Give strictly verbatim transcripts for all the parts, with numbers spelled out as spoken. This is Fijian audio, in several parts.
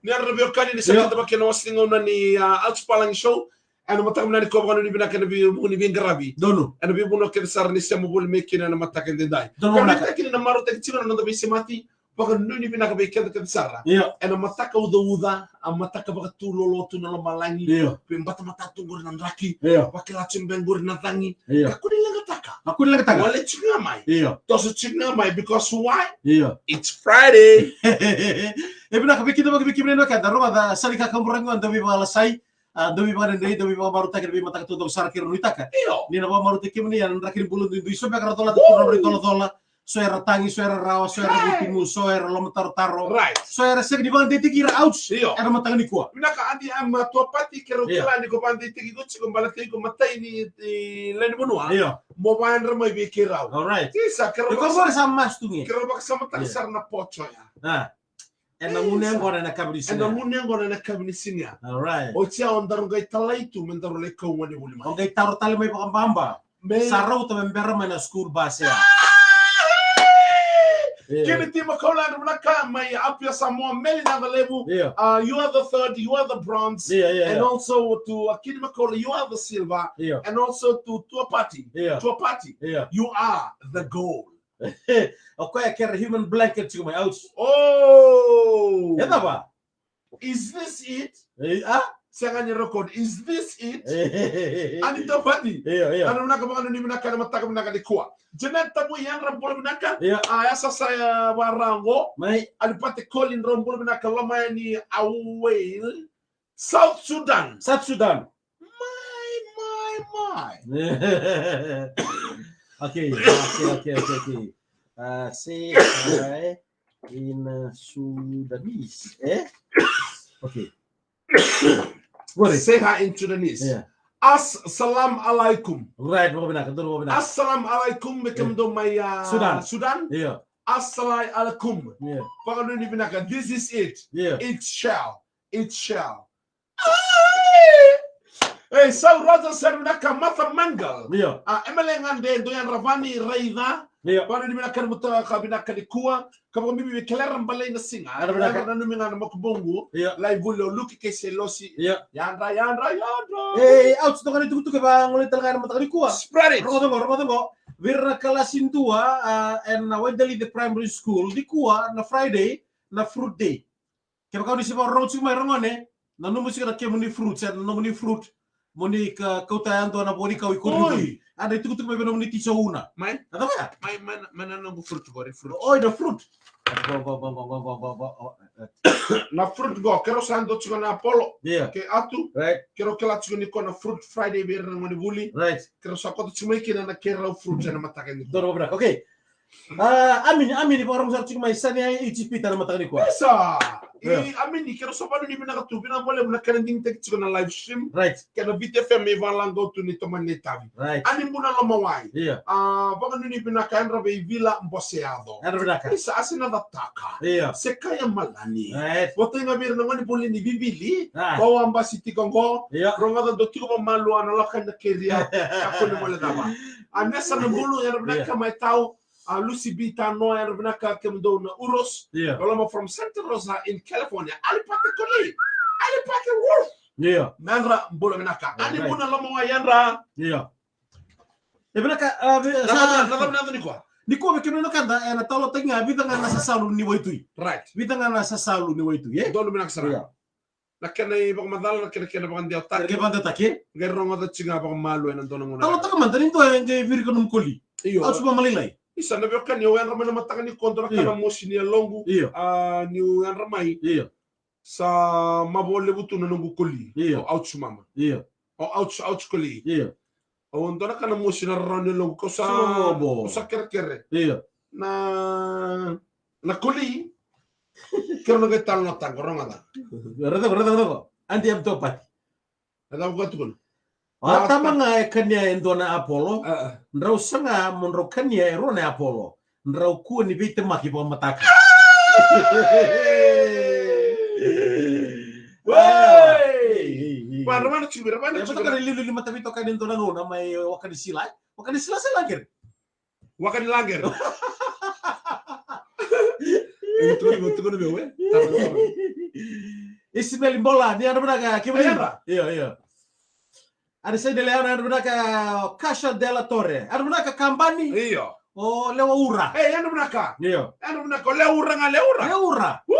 Ni yadra na veiwekani ni sa Io. keda vaka ena wasa ni gauna ni, ah, Ouch Palagi Show. Ena mataka vinaka nikua, vakanuinui vinaka ena veivuku ni veiqaravi. Donu. Ena veivanua kece sara ni sema voli mai kina ena mataka edaidai. Donu, Ka vinaka. Vakanuinui vinaka na marautaki tiko na noda veisemati. Vakanuinui vinaka vei keda kece sara. Io. Ena mataka ucauca, a mataka vakatulolo tu na lomalagi. Io. Veibatamata tu qori na draki. Io. Vakila tu beka qori na cagi. Io. Kakua ni leqataka. Kakua ni leqataka. Wale tiko ga mai. Io. Toso tiko ga mai, because why? Io. It's Friday. E vinaka vei keda, vei kemuni na wekada, rogoca, sa ni ka kaburaki ga, dau veivakalasai, a, dau veivakanadei, dau veivakamarautaki, na veimataka taucoko sara keirau nuitaka. Io. Ni na vakamarautaki kemuni, ena draki ni bula duidui, so beka ra colata tu na nodra icolacola, so era tagi, so era rawa, so era Right. vutugu, so era lomatarotaro, Right. so era sega ni vakadeitaki ira, ouch, Io. ena mataka nikua. Vinaka, Adi, am, uh, Tuapati, keirau Io. kila ni ko vakadeitaki iko tiko, baleta iko matai ni, ni lewe ni vanua. Io. Mo vayadra mai vei keirau. All right. Isa, keirau Iko vakasa-, qori sa masu tu ge. keirau vakasamataka Io. sara na pocho ya. A. Ena gunu Isa. yaqona ena yakavi ni siga. Ena gunu yaqona ena yakavi ni siga. All right. Oti ya o daru qai talai tu me daru lai kau gone voli mai. O qai taro tale mai vakababa. Me Sa rauta me bera mai na school bus ya. Io. Kini Ti Makaula, yadra vinaka mai Apia Samoa, Meli Nacalevu. Io. Uh, you are the third, you are the bronze. Io, io, And io. also to, uh, Kini Makaula, you are the silver. Io. And also to Tuapati. Io. Tuapati, Io. you are the gold. O koya kera human blanket tiko mai, ouch. Oh. E cava? Is this it? E, a? Sega ni record. Is this it? E. Ani Tuapati. Io, io. Yadra vinaka, vakanuinui vinaka ena mataka vinaka nikua. Janet Tabui, yadra bula vinaka. Io. A, ya sa sa, e, varago. Mai. Alipate Colin, drau bula vinaka, loma yani Awil. South Sudan. South Sudan. My, my, my. Okay, okay, okay, okay, okay. Uh, say hi in, uh, Sudanese, eh? Okay. What is? Say hi in Sudanese. Yeah. As-, salam alaikum. Right, vakavinaka, donu vakavinaka. Assalamu alaikum, me Yeah. kemudou mai, uh, Sudan. Sudan. Yeah. Assalamu alaikum. Yeah. Vakanuinui vinaka. This is it. Yeah. It shall. It shall. Ei, Sau Rogers, yadra vinaka, Martha Mangal. Io. A, Emele Gade, dou yadra vani raica. Io. Vakanuinui vinaka na mataka vinaka nikua. Ka vakabibi vei keda era balei na siga. Yadra vinaka. Yadra nanumi ga na makubuqu. Io. Lai vuli o Luki kei Selosi. Io. Yadra, yadra, yadra. Ei, ouch, toka ni tukutuku e vagolei tale ga ena mataka nikua. Spread it. Rogoca qo, rogoca qo. Vei ira na kalasi dua, a, ena Waidelice Primary School, nikua na Friday, na fruit day. Kevaka o ni se vakarorogo tiko mai, ragone, nanuma tiko na kemuni fruit, se na nomuni fruit. Mo ni ka, kauta yadua na vo ni kau i koridori. Oi. A, na itukutuku mai vei nomuni teacher o Una. Mai. A cava ya? Mai, mai na, mai na noqu fruit qori, fruit. Oi, na fruit. Qo, qo, qo, qo, qo, qo, qo, qo, qo, e. Na fruit qo, keirau sa dua tiko na Apollo. Yeah. Kei Atu. Right. Keirau kila tiko ni ko na Fruit Friday vei ira na gonevuli. Right. Keirau sa koto tiko mai kina na keirau fruit ena mataka ni. Donu vakavinaka. Okay. A, Amini, Amini, vakarorogo sara tiko mai Sania, Ijipita na mataka nikua. Isa. Yeah. I Amini, keirau sa vakanuinui vinaka tu, vinaka vakalevu na kena digitaki tiko na live stream. Right. Kei na Viti F M e vakalagau tu ni tomani na itavi. Right. Ani Buna Lomawai. Yeah. A, vakanuinui vinaka, yadra vei Vila Boseyaco. Yadra vinaka. Isa, Ase Nacataka. Yeah. Sekaya Malani. Right. Votai ga vei ira na gonevuli ni Vivili. A. Ko a basi tiko qo. Yeah. Rogoca dou tiko vakamalua na loka na keria. Kakua ni mole cava. A, Nesa Nabulu, yadra vinaka. Yeah. Mai tau. A, Lucy B Tanoa, yadra vinaka, kemudou na Uros. Io. Loloma from Santa Rosa in California. Alipate Koli. Alipate Wolf. Io. Yadra bula vinaka. Right. Ani Buna Lomawai, yadra. Io. E vinaka, a, vi-, na sa-, na, na, na, na, nikua. Nikua vei kemuni na wekada, e, na talanoataki ga, vica ga na sasalu ni waitui. Right. Vica ga na sasalu ni waitui, e? Donu vinaka sara. Io. Na kena ivakamacala, na kena, kena vakadewataki. Kena vakadewataki. Qai rogoca tiko ga vakamalua ena dua na gauna. Talanoataka mada ni dua e qai virika nomu koli. Io. Au sa vakamalailai. Isa, na veiwekani, au yadra mai na mataka nikua, dua na ka na mosi ni yaloqu. Io. A, niu yadra mai. Io. Sa mavoa levu tu na noqu koli. Io. O ouch mama. Io. O ouch, ouch koli. Io. Au dua na ka na mosi na rarawa ni yaloqu, kau sa, kau sa kerekere. Io. Na, na koli. Keirau na qai talanoataka qo, rogoca. Raica qo, raica qo, raica qo. Adi Abdopati. Raica qo, tukuna. O Atama ga e kania e dua na apolo. A, a. Drau saga mo drau kania e rua na apolo. Drau kua ni veitemaki vakamataka. Wei! Ei, ei, ei. Va, ra vana tiko, ra vana tiko. E vata kaya na liuliu ni mataveitokani e dua na gauna mai Wakanisila. Wakanisila se Laqere? Wakanilager. Io, tukuna meu, tukuna meu, e? Tara, tara. Ismael Bola, ni yadra vinaka, kemuni. Io, io. Ari sa dele yadra vinaka, Kasha Dela Torre. Yadra vinaka, Kabani. Io. O Lewa Ura. E, yadra vinaka. Io. Yadra vinaka, o Lewa Ura ga, Lewa Ura. Lewa Ura. Woo!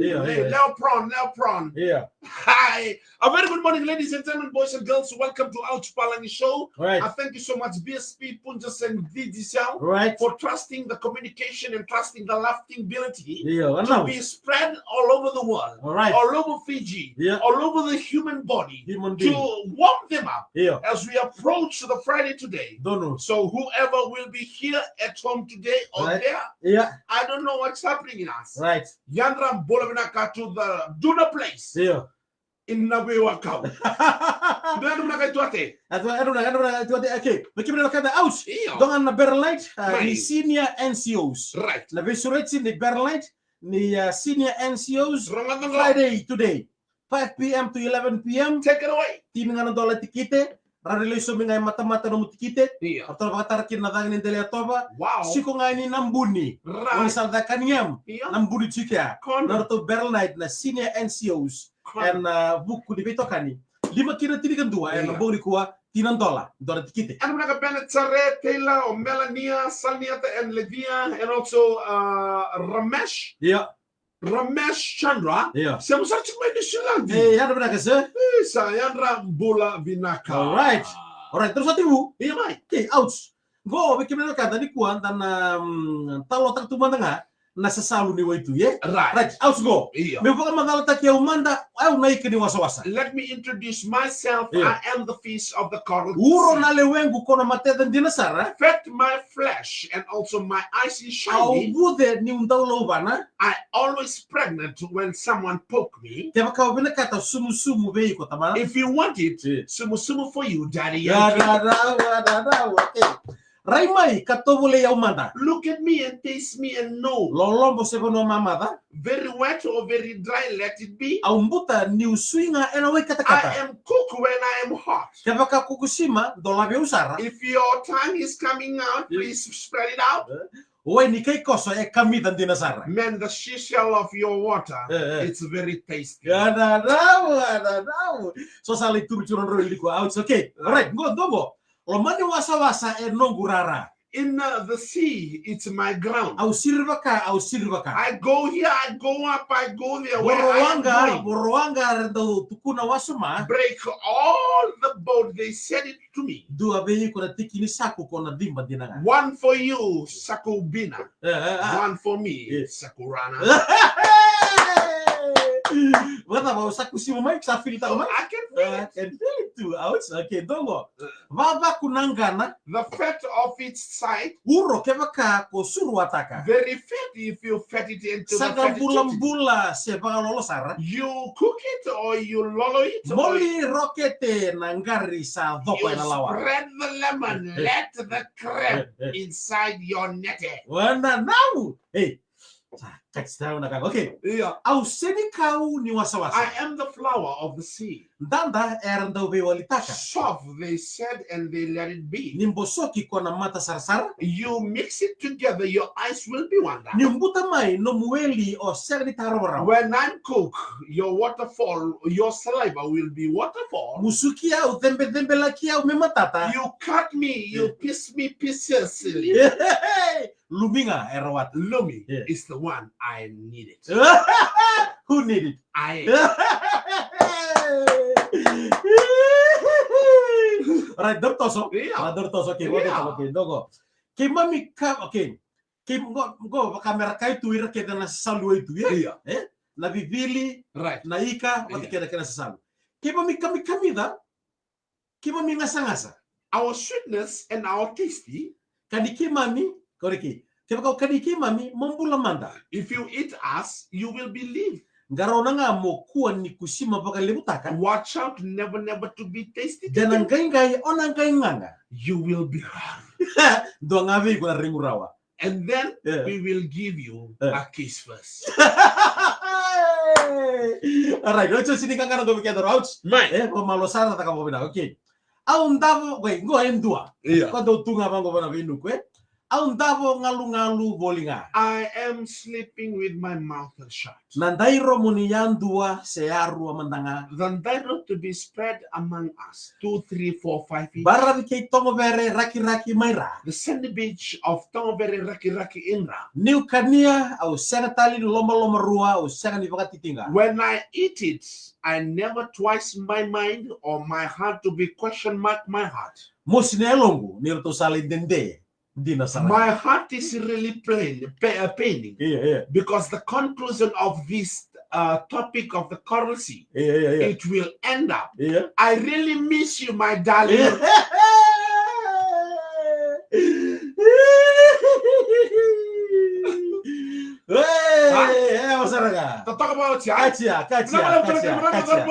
Io, io, io. Lewa Prawn, Lewa Prawn. Io. Hi. A very good morning, ladies and gentlemen, boys and girls. Welcome to Ouch Palagi Show. Right. I thank you so much, B S P Punjas and D J Cell, right, for trusting the communication and trusting the laughing ability, yeah, to be spread all over the world, all right, all over Fiji, yeah, all over the human body, human being, to warm them up, yeah, as we approach the Friday today. Don't know. So whoever will be here at home today or, right, there, yeah, I don't know what's happening in us. Right. Yadra bula vinaka to the Duna place. Yeah. Ina veiwakau. Dua na maka i tuate. A dua na maka i tuate. Okay. Vei kemuni na keda, Ouch. Io. Dua ga na Better Night, uh, ni senior N C Os. Right. Na veisureti ni Better Night ni, uh, senior N C Os. Rogoca qo. Friday today. Five p.m. to eleven p.m. Take it away. Tini ga na dola tikite. Rawa ni lesu mai ga e matamata nomu tikite. Io. Ratou na vakatara kina na cagi ni dela yatova. Wow. Siko ga ni Nabuni. Right. Oni sa caka ni em. Io. Nabuni tiko ya. Corner. Na ratou Better Night na senior N C Os. Corner. Ena, uh, vuku ni veitokani. Lima ki na tinikadua, io, ena bogi nikua, tini na dola, dola tikite. Ena vinaka Bennett Sare, Taylor, o Melania, Salniata, and Levia, and also, uh, Ramesh. Io. Ramesh Chandra. Io. Sema sara tiko mai New Zealand. E, yadra vinaka sir. E, sa yadra bula vinaka. All right. All right, taro sa tivu. Io mai. Okay, Ouch. Qo, vei kemuni na keda nikua, da na, mm, talotaka tu mada ga na sasalu ni waitui, e? Right. Right, Ouch qo. Io. Meu vakamacalataki au mada, au na ika ni wasawasa. Let me introduce myself. Io. I am the fish of the coral sea. Uro na lewequ ko na mateca dina sara. Fat my flesh and also my eyes is shiny. Au vuce niu dau lauvana. I always pregnant when someone poke me. Kevaka o vinakata sumusumu vei iko tamana. If you want it, io, sumusumu for you, Daddy Yankee. Da, da, da, da, da, okay. Rai mai ka tovolei au mada. Look at me and taste me and know. Lolobo se vanua mamaca. Very wet or very dry, let it be. Au buta niu sui ga ena wai katakata. I am cook when I am hot. Kevaka ko kusima, dolavi au sara. If your tongue is coming out, io, please spread it out. E? Wai ni kai koso e kamica dina sara. Man, the seashell of your water, e, e, it's very tasty. Ananavu, ananavu. So sa lai turu tiko na drau i likua. Ouch, okay. All right, qo, qo, qo. Loma ni wasawasa e noqu rara. In, uh, the sea, it's my ground. Au siri vaka, au siri vaka. I go here, I go up, I go there. Where I am going. Vorowaqa, vorowaqa era dau tukuna wasoma. Break all the boat, they said it to me. Dua vei iko na tiki ni saku ko na ciba dina ga. One for you, Saku Bina. E, e, e. One for me, e, Saku Rana. Vata, vau saku sima mai, sa feel taka mai? I can feel it. I can feel it too. Ouch, okay, qo qo. E. Vavaku na qana. The fat of its side. Uro kevaka ko suruataka. Very fat if you fat it into the fat. Sa qai bulabula se vakalolo sara. You cook it or you lolo it. Moli rokete na qari sa coko ena lawa. You spread the lemon, let the crab inside your nete. Ananavu. Hey. Sa kati sara na ka. Okay. Io. Au senikau ni wasawasa. I am the flower of the sea. Dada era dau veiwalitaka. Soft, they said, and they let it be. Ni bosoki ko na mata sarasara. You mix it together, your eyes will be wonder. Ni buta mai nomu eli o sega ni taravarava. When I'm cook, your waterfall, your saliva will be waterfall. Musuki au, cebecebelaki au me matata. You cut me, you piece me pieces. Lumi ga e rawata. Lumi is the one I need it. Who need it? I. Right, daru toso. Io. Ah, daru toso, okay, okay, okay, qo qo. Keimami ka, okay. Kei qo, qo, vakamera kai tu ira kece na sasalu e tu, ia? Io. E? Na vivili, right, na ika, vata kece na kena sasalu. Keimami kamikamica, keimami gasagasa. Our sweetness and our tasty. Kani keimami, ka reki. Kevaka o kani keimami, mo bula mada. If you eat us, you will believe. Qarauna ga mo kua ni kusima vakalevutaka. Watch out, never, never to be tasty. De na qaiqai, o na qai gaga. You will be harmed. Dua ga vei iko na regu rawa. And then we will give you a kiss first. All right, let's just sini kakana qo vei keda, ouch. Mai. E, ko malo sara, caka vakavinaka, okay. Au davo, okay, qo e dua. Ia. Ko dau tu ga vaqo vana veinuku, e. Au davo galugalu voli ga. I am sleeping with my mouth shut. Na dairo mo ni yadua se yarua mada ga. The dairo to be spread among us. Two, three, four, five each. Baravi kei Togovere Rakiraki mai Ra. The sandy beach of Togovere Rakiraki in Ra. Niu kania, au sega tale ni lomalomarua, au sega ni vakatitiqa. When I eat it, I never twice my mind or my heart to be question mark my heart. Mosi na yaloqu ni ratou sa lai dede dina sara. My heart is really plain, pa- uh, paining. Io, io. Because the conclusion of this uh, topic of the coral sea, io, io, io, it will end up. Io. I really miss you, my darling. Io. Hey, ah, eh, wasaraga. Totoka vauci, ah? Katia, katia, katia, katia.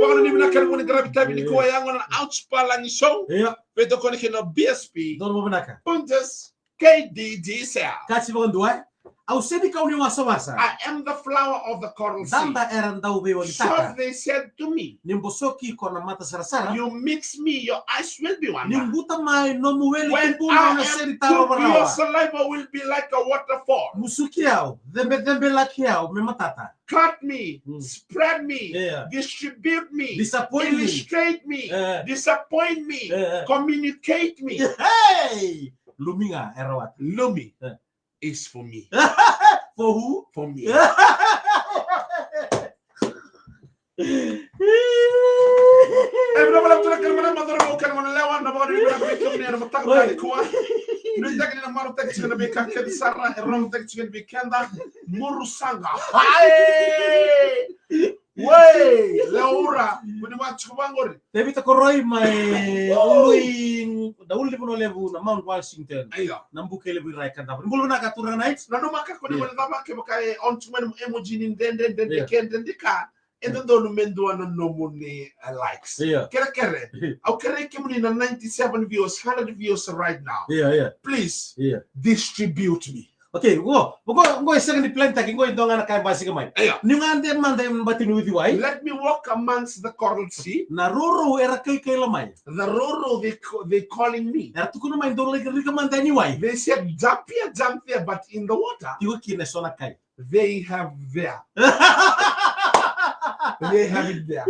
Vakanuinui vinaka kei na gone qaravi tavi nikua, ya gona na Ouch Palagi Show. Io. Veitokoni kei na B S P. Donu vinaka. Punjas K D G Sel. Katia vakadua, eh? Au sega ni kau ni wasawasa. I am the flower of the coral sea. Dada era dau veiwalitaka. So they said to me, ni bosoki ko na mata sarasara. You mix me, your eyes will be wonder. Ni buta mai nomu wele ki bula na seri taro varawa. When I am cooked, your saliva will be like a waterfall. Musuki au, cebecebe laki au me matata. Cut me, mm, spread me, yeah, distribute me, disappoint me, illustrate me, yeah, disappoint me, yeah, communicate me. Hey! Lumi ga e rawata. Lumi, yeah, is for me. For who? For me. E vinaka vakalevu na kena mana, madara, au kena mana lewa, na vakanuinui vinaka vei kemuni ena mataka vinaka nikua. Nuitaki ni na marautaki tiko na veika kece sara e rogotaki tiko vei keda. Murusaga. Hai! Wei, Leura, kuni vaka tiko vaqori. Tevita Koroi mai Ului, na Ului Vanua Levu, na Mount Washington. Io. Na buke levu i Rai Kadava. Ni bula vinaka Turaga Night. Nanuma ka kuni, io, vale cava kevaka e on tiko mai na emoji ni dredre, dredre, io, ke dredre ka. E dodonu me dua na nomuni, uh, likes. Io. Kerekere. Au kerei kemuni na ninety-seven viewers, hundred viewers right now. Io, io. Please, io, distribute me. Okay, qo, qo, qo e sega ni plan taki, qo e dua ga na ka e basika mai. Io. Niu gade mada e bati ni uciwai. Let me walk amongst the coral sea. Na rourou era kaikaila mai. The rourou, they ca-, they calling me. Era tukuna mai dou lai rika mada e ni wai. They said, jump here, jump there, but in the water. Tiko kina e so na kai. They have there. They have it there.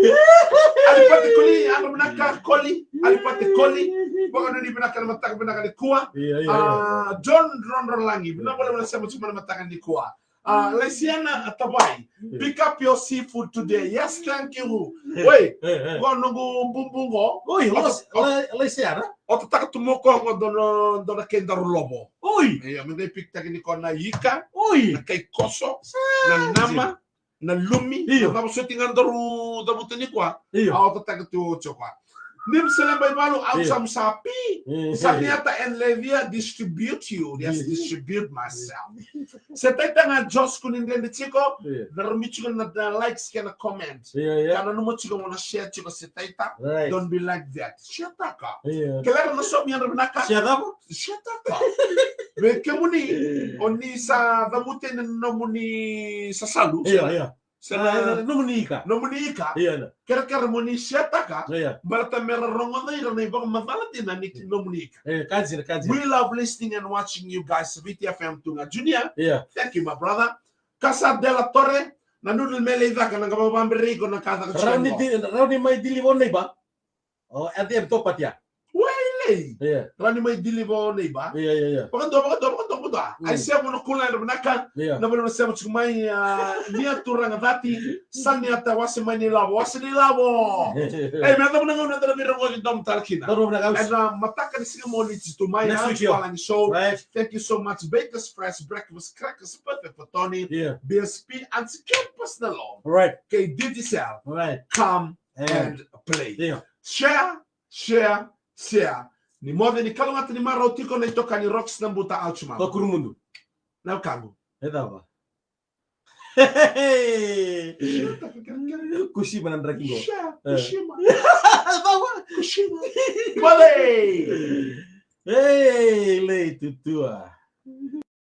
Alipate Koli, alo vinaka Koli, Alipate Koli. Vakanuinui vinaka na mataka vinaka nikua. Io, io, io. Ah, John Rondrolagi, vinaka vakalevu na sema tiko mai na mataka nikua. Ah, Laisiana Tavai, io, pick up your seafood today. Yes, thank you. Oi, eh, eh, qo noqu bubu qo. Oi, Lais-, Lai-, Laisiana. O tataka tu mo ko qo dona, dona kei daru lovo. Oi. Io, me dei pick taki ni ko na ika. Oi. Na kai koso. Sa-, na nama, na lumi. Io. Na cava soti ga daru cavuta nikua. Io. Au tataka tu o tiko. Nim Seleba Ivalu, au, io, sam sapi. Io. Saniata and Levia, distribute you. Yes, io, distribute myself. Se taita ga Jos kuni dredre tiko, io, na rumi tiko na, na likes kei na comment. Io, io. Ka nanuma tiko mo na share tiko se taita. Right. Don't be like that. Share taka. Io. Kelera na somi yadra vinaka. Share taka? Share taka. Vei kemuni, o ni sa cavuta na nomuni sasalu. Io, io. Se na, ah, nomuni ika. Nomuni ika. Io, na. Kerekere mo ni share taka. Io. Baleta mera rogoca ira na ivakamacala dina ni nomuni ika. Eh, ka dina, ka dina. We love listening and watching you guys. Viti F M tu ga. Junior. Io. Thank you, my brother. Kasa Dela Torre, na noodle mele i caka, na qavava bere iko na ka caka. Rauni di-, rauni mai deliver o neiba. O, at the end, topatia. Wailei. Io. Rauni mai deliver o neiba. Io, io, io. Vakadua, vakadua, vakadua, vakadua. Mm. Ai, sema na kula yadra vinaka. Io. Na vale na sema tiko mai, ah, Nia Turaga Cati. Saniata, wase mai ni lavo, wase ni lavo. Ei, me yacova na gauna eda na veirogoci domo tale kina. Domo na gauna. Ena mataka ni siga Moniti tu mai, next week, io. Palagi Show. Right. Thank you so much. Bakers Fresh, breakfast crackers, perfect for Tony. Yeah. B S P, Auntie Ken Personal Loan. Right. Kei Digicel. Right. Come and play. Yeah. Share, share, share. Ni moce ni kalougata ni marau tiko na itokani Rocks Nabuta Alchuma. Ko Kurumudu. Na wekaqu. E cava? Kusima na draki qo. Sha, eh. Kusima. Kusima. Vale. Ei, lei tutua.